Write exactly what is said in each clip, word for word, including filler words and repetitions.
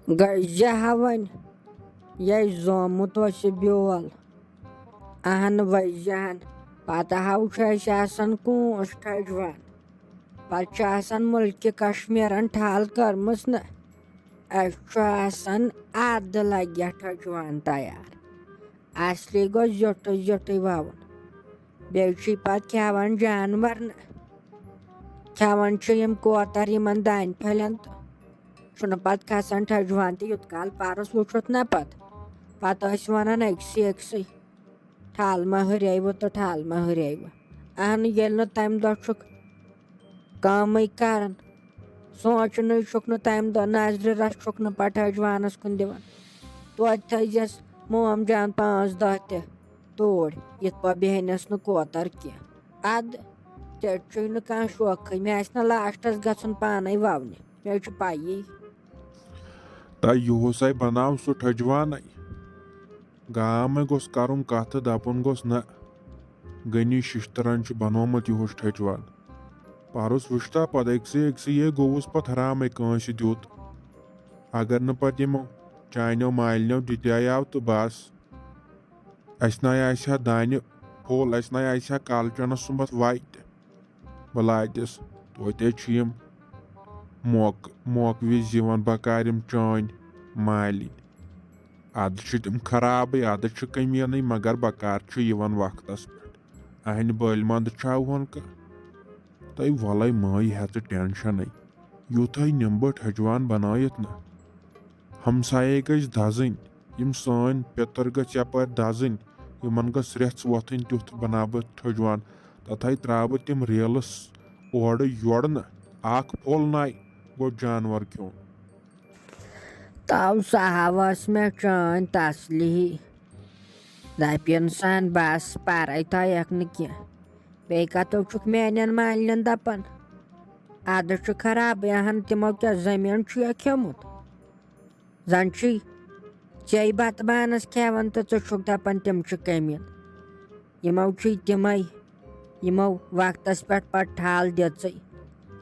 گژھِ ہا وۄنۍ، یہِ زومُت اوس یہِ بیول۔ اہن وۄنۍ زہن، پتہٕ ہاو چھُ اَسہِ آسان کونٛس ٹھجوان۔ پتہٕ چھُ آسان مُلکہِ کشمیٖرن ٹھل کٔرمٕژ نہ۔ اَسہِ چھُ آسان اَدٕ لگہِ ٹھجوان تیار۔ اصلی گوٚو زیُٹھُے زیُٹھُے وَوُن۔ بیٚیہِ چھُے پتہٕ کھٮ۪وان جانور نہ۔ کھٮ۪وان چھِ یِم کوتر یِمن دانہِ پھلٮ۪ن تہٕ چھُنہٕ پتہٕ کھسان ٹھجوان تہِ یوٗت کال پَرُس وٕچھُتھ نہ پتہٕ۔ پتہٕ ٲسۍ وَنان أکسٕے أکسٕے، "ٹھل ما ہُریوٕ تہٕ ٹھل ما ہُریوٕ۔" اہن ییٚلہِ نہٕ تَمہِ دۄہ چھُکھ کٲمٕے کران، سونٛچنٕے چھُکھ نہٕ تَمہِ دۄہ، نظرِ رَس چھُکھ نہٕ پتہٕ ٹھجوانس کُن دِوان۔ توتہِ تھٲیزٮ۪س موم جان پانٛژھ دۄہ تہِ توٗرۍ، یِتھ پٲٹھۍ بیٚہنَس نہٕ کوتر کینٛہہ۔ اَدٕ ژےٚ چھُے نہٕ کانٛہہ شوقٕے، مےٚ آسہِ نہ لاسٹس گژھُن پانے وَونہِ، مےٚ چھُ پَیی۔ تہٕ یُہُس ہے بناو سُہ ٹھجوانَے۔ گامے گوٚژھ کرُن کتھ تہٕ دپُن گوٚژھ نہ، غنی ششترن چھُ بنومُت یُہُس ٹھجوان۔ پرُس وٕچھتا پتہٕ أکسٕے أکسٕے یے گوٚوُس پتہٕ حرامے کٲنٛسہِ دیُت۔ اگر نہٕ پتہٕ یِمو چانیو مالنیو دِتیاو تہٕ بس، اسہِ ناے آسہِ ہا دانہِ پھوٚل، اسہِ ناے آسہِ ہا کالچنس سُمبتھ وتہِ۔ بہٕ لاتٮ۪س، توتہِ چھِ یِم موقعہٕ موقعہٕ وِزِ یِوان بکار یِم چٲنۍ مالِنۍ۔ ادٕ چھِ تِم خرابٕے، ادٕ چھِ کٔمیٖنٕے، مگر بکار چھِ یِوان وقتس پٮ۪ٹھ۔ اہنہِ بٔلۍ منٛد چھا ہُہن کانٛہہ؟ تہٕ وۄلے مہٕ ہیٚہ ژٕ ٹینشنٕے، یُتھے نِمہٕ بہٕ ٹھجوان بنٲیِتھ نہ۔ ہمسایے گٔژھۍ دزٕنۍ، یِم سٲنۍ پِتٕر گٔژھۍ یپٲرۍ دزٕنۍ، یِمن گٔژھ رژھ وۄتھٕنۍ، تیُتھ بناو بہٕ ٹھجوان۔ تتھے ترٛاوٕ بہٕ تِم ریلس اورٕ یورٕ نہٕ، اکھ پھوٚل ناے گوٚو جانور کھیوٚن۔ تو سا ٲس مےٚ چٲنۍ تسلی۔ دپہِ انسان، بس پرے تۄہہِ نہٕ کینٛہہ۔ بیٚیہِ کتو چھُکھ میانٮ۪ن مالنٮ۪ن دپان؟ ادٕ چھُ خرابٕے، اہن تِمو کیٛاہ زٔمیٖن چھُ یا کھیوٚمُت؟ زن چھُے ژے بتہٕ بانس کھٮ۪وان تہٕ ژٕ چھُکھ دپان تِم چھِ کٔمیٖن۔ یِمو چھُے تِمے، یِمو وقتس پٮ۪ٹھ پتہٕ ٹھل دِژٕے،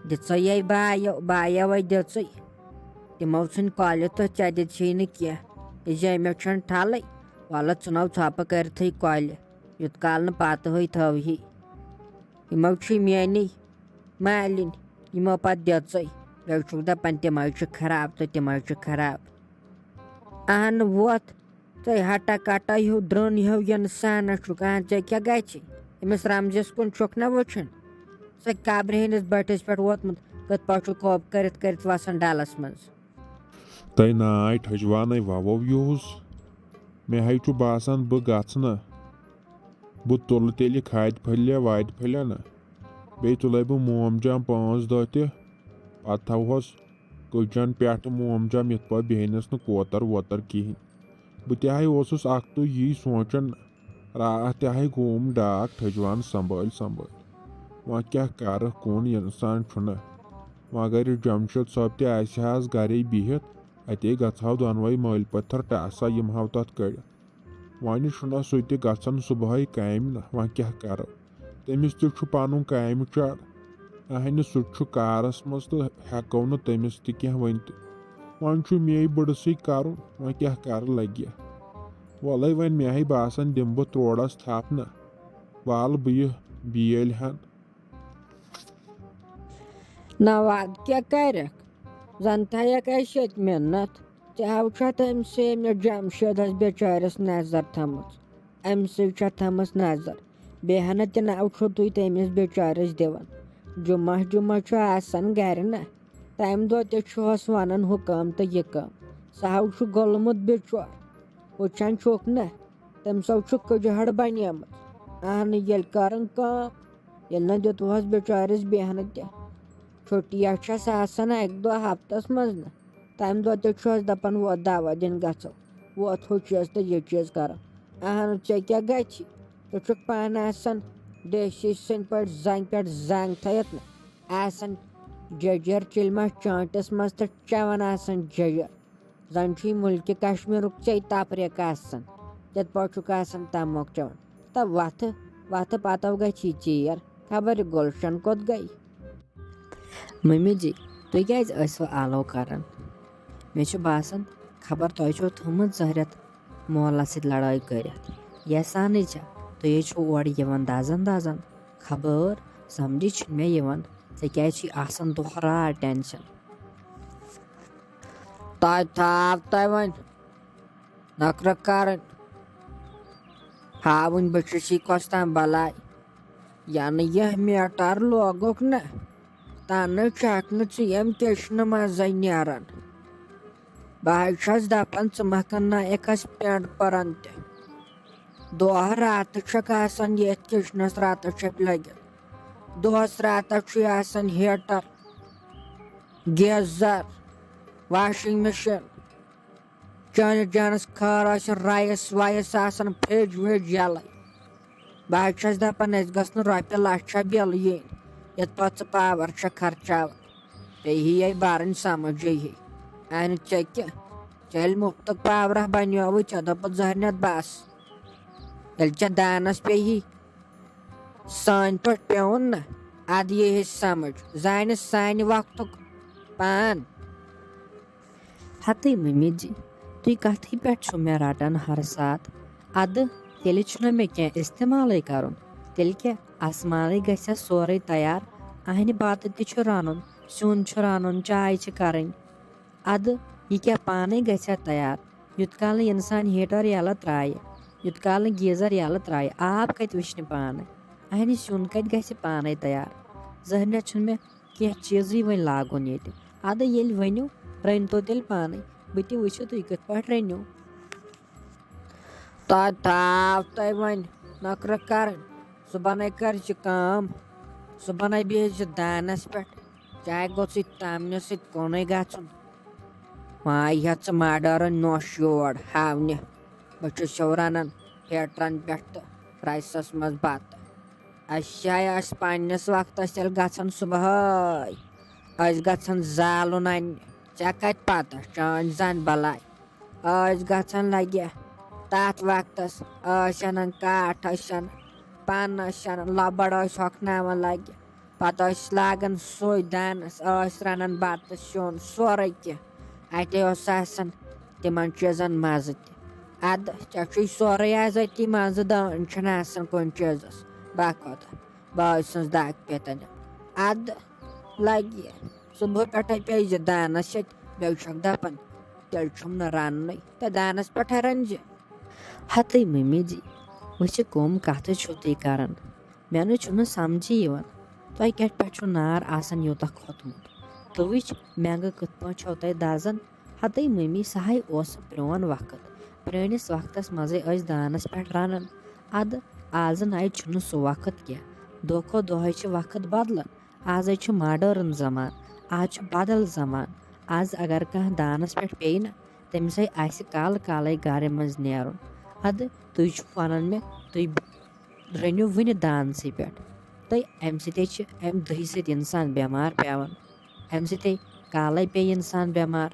دِژٕے یے بایو، بایوے دِژٕے۔ تِمو ژھٕنۍ کۄلہِ تہٕ ژےٚ دِژھی نہٕ کینٛہہ، زِ مےٚ چھَنہٕ ٹھلٕے۔ وَلہٕ ژٕنو ژھۄپہٕ کٔرتھٕے کۄلہِ، یوٗت کال نہٕ پتہٕ ہٕے تھٲوہی۔ یِمو چھُے میٛٲنی مالِنۍ، یِمو پتہٕ دِژٕے۔ بیٚیہِ چھُکھ دپان تِمے چھِ خراب تہٕ تِمے چھِ خراب۔ اہن وۄتھ، ژے ہٹا کٹا ہیوٗ درٛن ہیوٗ اِنسانس چھُکھ، اہن ژےٚ کیٛاہ گژھِ؟ أمِس رمزِس کُن چھُکھ نہ وٕچھُن؟ ژٕ قبرِ ہٕنٛدِس بٔٹھِس پٮ۪ٹھ ووتمُت، کِتھ پٲٹھۍ چھُکھ ہوپ کٔرِتھ کٔرِتھ وسان ڈلس منٛز؟ تۄہہِ ناے ٹھجوانَے وَوو یوٗز۔ مےٚ ہے چھُ باسان بہٕ گژھٕ نہٕ۔ بہٕ تُلہٕ تیٚلہِ کھادِ پھٔلۍ وادِ پھٔلۍ نہٕ۔ بیٚیہِ تُلَے بہٕ موم جام پانٛژھ دۄہ تہِ۔ پَتہٕ تھاوہوس کٔچَن پٮ۪ٹھ موم جام، یِتھ پٲٹھۍ بیٚہنَس نہٕ کوتَر ووتَر کِہیٖنۍ۔ بہٕ تہِ ہے اوسُس اَکھتُے یی سونٛچان، راتھ تہِ ہے گوم ڈاکھ ٹھٔجوان سنبھٲلۍ سنبھٲلۍ۔ وۄنۍ کیٛاہ کَرٕ، کُن اِنسان چھُنہٕ۔ وۄنۍ اگر یہِ جمشید صٲب تہِ آسہِ ہا آز گَرے بِہِتھ، اَتے گژھٕ ہاو دۄنوَے مٲلۍ پٔتھٕر ٹاسا، یِم ہاو تَتھ کٔڑِتھ۔ وۄنۍ چھُنہ سُہ تہِ گژھان صُبحٲے کامہِ نہ، وۄنۍ کیٛاہ کَرو؟ تٔمِس تہِ چھُ پَنُن کامہِ چاڑ۔ اہنہِ سُہ تہِ چھُ کارَس منٛز تہٕ ہٮ۪کو نہٕ تٔمِس تہِ کینٛہہ ؤنِتھ۔ وۄنۍ چھُ مے بٕڑٕ سٕے کَرُن، وۄنۍ کیٛاہ کَرٕ لَگہِ۔ وَلَے وۄنۍ مےٚ ہے باسان دِمہٕ بہٕ تروڑَس تھَپھ نہ۔ وَلہٕ بہٕ یہِ بیٲلۍ ہَن۔ نہ وَد کیٛاہ کَرَکھ؟ زَن تھایَکھ اَسہِ ییٚتہِ مِنت۔ ژےٚ ہاو چھا تٔمۍ سٕے أمِس جمشیدَس بِچٲرِس نظر تھٲمٕژ؟ أمۍ سٕے چھا تھٲمٕژ نظر؟ بیٚیہِ ہَنہ تہِ ناو چھُو تُہۍ تٔمِس بِچٲرِس دِوان۔ جُمعہ جُمعہ چھُ آسان گَرِ نہ۔ تَمہِ دۄہ تہِ چھُہَس وَنان ہُہ کٲم تہٕ یہِ کٲم۔ سُہ ہاو چھُ گوٚلمُت بِچور۔ وٕچھان چھُکھ نہ، تٔمۍ سو چھُ کٕجہَڑ بَنیمٕژ۔ اہنہٕ ییٚلہِ کَران کٲم، ییٚلہِ نہٕ دیُتہوس بِچٲرِس بیٚہنہٕ تہِ۔ چھُٹیہ چھَس آسان اَکہِ دۄہ ہفتس منٛز نہٕ۔ تَمہِ دۄہ تہِ چھُس دَپان، "وۄتھ دوا دِنۍ گژھو، وۄتھ ہُہ چیٖز تہٕ یہِ چیٖز کَرو۔" اہن، ژےٚ کیٛاہ گژھِ؟ ژٕ چھُکھ پانہٕ آسان دیسی سٕنٛدۍ پٲٹھۍ زنٛگہِ پٮ۪ٹھ زنٛگ تھٲیِتھ نہٕ۔ آسان جٔجر چِلمَس چٲنٛٹِس منٛز تہٕ چٮ۪وان آسان جٔجر۔ زَن چھُے مُلکہِ کشمیٖرُک ژے تفریٖق آسان، تِتھ پٲٹھۍ چھُکھ آسان تَموکھ چٮ۪وان۔ تہٕ وَتھٕ، وَتھٕ پَتَو گژھی ژیر، خبر یہِ گُلشن کوٚت گٔے؟ مٔمی جی، تُہۍ کیٛازِ ٲسوٕ آلو کران؟ مےٚ چھُ باسان، خبر تۄہہِ چھو تھٲومٕژ زہرٮ۪تھ مولس سۭتۍ لڑٲے کٔرِتھ۔ یہِ سانٕے چھا؟ تُہۍ ہے چھِو اورٕ یِوان دزان دزان۔ خبر سمجھی چھُنہٕ مےٚ یِوان، ژےٚ کیٛازِ چھُے آسان دۄہ راتھ ٹینشن؟ تۄہہِ تھاو تۄہہِ وۄنۍ نخرٕ کرٕنۍ۔ ہاوٕنۍ بہٕ چھُس یہِ کۄس تام بلاے۔ ینہٕ یہِ میٹر لوگُکھ نہ، تنہٕ چھکھ نہٕ ژٕ ییٚمہِ کِچنہٕ منٛزے نیران۔ بہٕ حظ چھس دپان، ژٕ مہ کنناوکھ اسہِ پینٹ پرن تہِ۔ دۄہ راتہٕ چھکھ آسان یتھ کِچنس راتس چھپۍ لٔگِتھ۔ دۄہس راتس چھُے آسان ہیٹر، گیزر، واشنگ مشین۔ چٲنِس جانس خٲر آسہِ، رایس وایس آسان، فرج ورج یلے۔ بہٕ حظ چھس دپان، اسہِ گٔژھ نہٕ رۄپیہِ لچھ بِل یِنۍ، یتھ پتہٕ ژٕ پاور چھکھ خرچاوان۔ بیٚیہِ یی یہِ برٕنۍ سمجھ یہِ۔ اہنہِ ژےٚ کیٛاہ؟ ژےٚ ییٚلہِ مُفتُک پاورہ بنیووُے، ژےٚ دوٚپُتھ زہرنٮ۪تھ بس۔ ییٚلہِ ژےٚ دانس پیٚیہِ سانہِ پٲٹھۍ پیوٚن نہ، ادٕ یی ہے سمجھ، زانہِ سانہِ وقتُک پان۔ ہتٕے مٔمی جی، تُہۍ کتھٕے پٮ۪ٹھ چھِو مےٚ رٹان ہر ساتہٕ؟ ادٕ تیٚلہِ چھُنہ مےٚ کینٛہہ استعمالٕے کرُن؟ تیٚلہِ کیٛاہ، آسمانٕے گژھِ سورُے تیار۔ اہنہِ بتہٕ تہِ چھُ رنُن، سیُن چھُ رنُن، چاے چھِ کرٕنۍ۔ ادٕ یہِ کیٛاہ پانے گژھِ ہا تیار؟ یوٚت کال نہٕ انسان ہیٹر یلہٕ ترایہِ، یوٚت کال نہٕ گیزر یلہٕ ترایہِ، آب کتہِ وٕچھنہِ پانے؟ اہنہِ سیُن کتہِ گژھِ پانے تیار؟ زہرنٮ۪تھ چھُنہٕ مےٚ کینٛہہ چیٖزٕے وۄنۍ لاگُن ییٚتہِ۔ ادٕ ییٚلہِ ؤنِو، رٔنۍ تو تیٚلہِ پانے، بہٕ تہِ وٕچھِ تُہۍ کِتھ پٲٹھۍ رٔنِو۔ تۄہہِ تھاو تۄہہِ وۄنۍ نخرٕ کرٕنۍ۔ صُبحنَے کر زِ کٲم، صُبحنَے بیٚہہ زِ دانس پٮ۪ٹھ، چاہے گوٚژھُے تمنہِ سۭتۍ کُنُے گژھُن۔ وۄنۍ ہٮ۪تھ ژٕ ماڈٲرٕن نوٚش یور ہاونہِ۔ بہٕ چھُس یَوٕ رَنان ہیٹرَن پٮ۪ٹھ تہٕ رایسَس منٛز بَتہٕ۔ أسۍ چھِ آسہِ پنٛنِس وقتَس تیٚلہِ گژھان صُبحٲے۔ أسۍ گژھان زالُن اَننہِ۔ ژےٚ کَتہِ پَتہ، چٲنۍ زَن بَلاے۔ ٲسۍ گژھان لَگہِ تَتھ وقتَس، ٲسۍ اَنان کاٹھ، ٲسۍ اَنان پَن، ٲسۍ اَنان لۄبَر، ٲسۍ ہۄکھناوان لَگہِ۔ پَتہٕ ٲسۍ لاگان سُے دانَس، ٲسۍ رَنان بَتہٕ سیُن سورُے کینٛہہ۔ اَتے اوس آسان تِمَن چیٖزَن مَزٕ تہِ۔ اَدٕ ژےٚ چھُے سورُے آز أتی منٛزٕ، دٲن چھِنہٕ آسان کُنہِ چیٖزَس۔ بَکوتہ بٲے سٕنٛز دَگ پیٚتَن۔ اَدٕ لَگہِ صُبحہٕ پٮ۪ٹھَے پیٚیہِ زِ دانَس سۭتۍ، بیٚیہِ چھَکھ دَپان، تیٚلہِ چھُم نہٕ رَننُے تہٕ دانَس پٮ۪ٹھَے رَنہِ زِ۔ ہَتٕے مٔمی جی، وٕچھِ کٕم کَتھٕ چھِو تُہۍ کَران؟ مےٚ نہٕ چھُنہٕ سَمجھی یِوان، تۄہہِ کَتہِ پٮ۪ٹھ چھُو نار آسان یوٗتاہ کھوٚتمُت؟ تہٕ وٕچھ، مٮ۪نٛگہٕ کِتھ پٲٹھۍ چھَو تۄہہِ دَزان؟ ہَتٕے مٔمی، سُہ ہَے اوس پرٛون وقت۔ پرٛٲنِس وقتَس منٛزٕے ٲسۍ دانَس پٮ۪ٹھ رَنان۔ اَدٕ آزٕ نَے چھُنہٕ سُہ وقت کینٛہہ۔ دۄہ کھۄتہٕ دۄہَے چھِ وقت بدلان۔ آزَے چھُ ماڈٲرٕن زمانہٕ۔ آز چھُ بدل زمانہٕ۔ آز اگر کانٛہہ دانَس پٮ۪ٹھ پیٚیہِ نہ، تٔمِس ہے آسہِ کالہٕ کالَے گَرٕ منٛز نیرُن۔ اَدٕ تُہۍ چھِو وَنان مےٚ، تُہۍ رٔنِو وٕنہِ دانسٕے پٮ۪ٹھ۔ تہٕ اَمہِ سۭتۍ ہے چھِ، اَمہِ دٕہہِ سۭتۍ اِنسان بٮ۪مار پٮ۪وان۔ اَمہِ سۭتۍ ہے کالَے پیٚیہِ اِنسان بٮ۪مار۔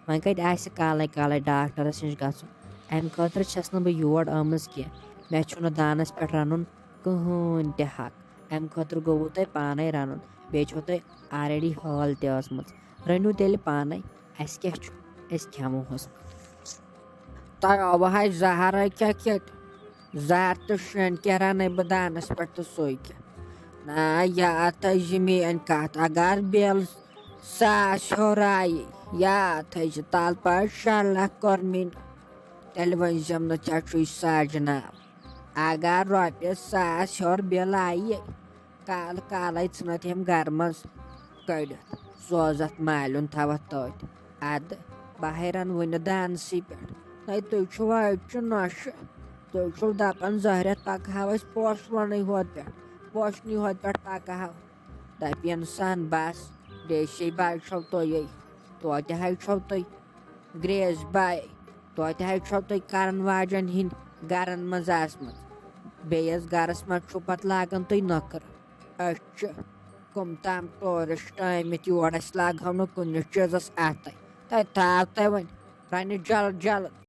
وۄنۍ کَتہِ آسہِ کالَے کالَے ڈاکٹرَس نِش گژھُن؟ اَمہِ خٲطرٕ چھَس نہٕ بہٕ یور آمٕژ کینٛہہ۔ مےٚ چھُنہٕ دانَس پٮ۪ٹھ رَنُن کٕہٕنۍ تہِ حق۔ اَمہِ خٲطرٕ گوٚوُ تۄہہِ پانَے رَنُن۔ بیٚیہِ چھو تۄہہِ already حٲل تہِ ٲسمٕژ۔ رٔنِو تیٚلہِ پانَے۔ اَسہِ کیٛاہ چھُ؟ أسۍ کھٮ۪موہَس۔ تۄہہِ آوٕ ہَے زَہرَے کھٮ۪تھ کھٮ۪تھ۔ زَہر تہٕ شیٚنٛڈ کیٛاہ رَنَے بہٕ دانَس پٮ۪ٹھ تہٕ سُے کھٮ۪تھ؟ نہ، یاد تھٲیزِ میٛٲنۍ کَتھ، اگر بِل ساس ہیوٚر آیہِ، یاد تھٲیزِ تَلہٕ پَتہٕ شےٚ لَچھ کوٚر مےٚ۔ تیٚلہِ ؤنۍزٮ۪م نہٕ ژےٚ چھُے سَجناو۔ اگر رۄپیَس ساس ہیوٚر بِل آیہِ، کالہٕ کالَے ژھٕنَتھ یِم گَرٕ منٛز کٔڑِتھ، سوزَتھ مالیُن تھاوَتھ تٔتھۍ۔ اَدٕ بہٕ ہے رَنہٕ وٕنہِ دانسٕے پٮ۪ٹھ۔ ہے، تُہۍ چھِو أزچہِ نۄشہِ، تُہۍ چھِو دَپان زہرٮ۪تھ پَکہٕ ہاو أسۍ پوشہٕ وَنٕے ہوت پٮ۪ٹھ، پوشنٕے ہوت پٮ۪ٹھ پَکہٕ ہاو۔ دَپہِ اِنسان، بَس، ڈیشے بَے چھَو تُہۍ، توتہِ ہے چھَو تُہۍ گرٛیس بَے، توتہِ ہے چھَو تُہۍ کَرَن واجٮ۪ن ہِنٛدۍ گَرَن منٛز آسمٕژ۔ بیٚیِس گَرَس منٛز چھُو پَتہٕ لاگان تُہۍ نٔکھرٕ۔ أسۍ چھِ کٕم تام ٹوٗرِسٹ آمٕتۍ یور، اَسہِ لاگہَو نہٕ کُنہِ چیٖزَس اَتھَے۔ تۄہہِ تھاو تۄہہِ وۄنۍ رَنہِ جلد جلد۔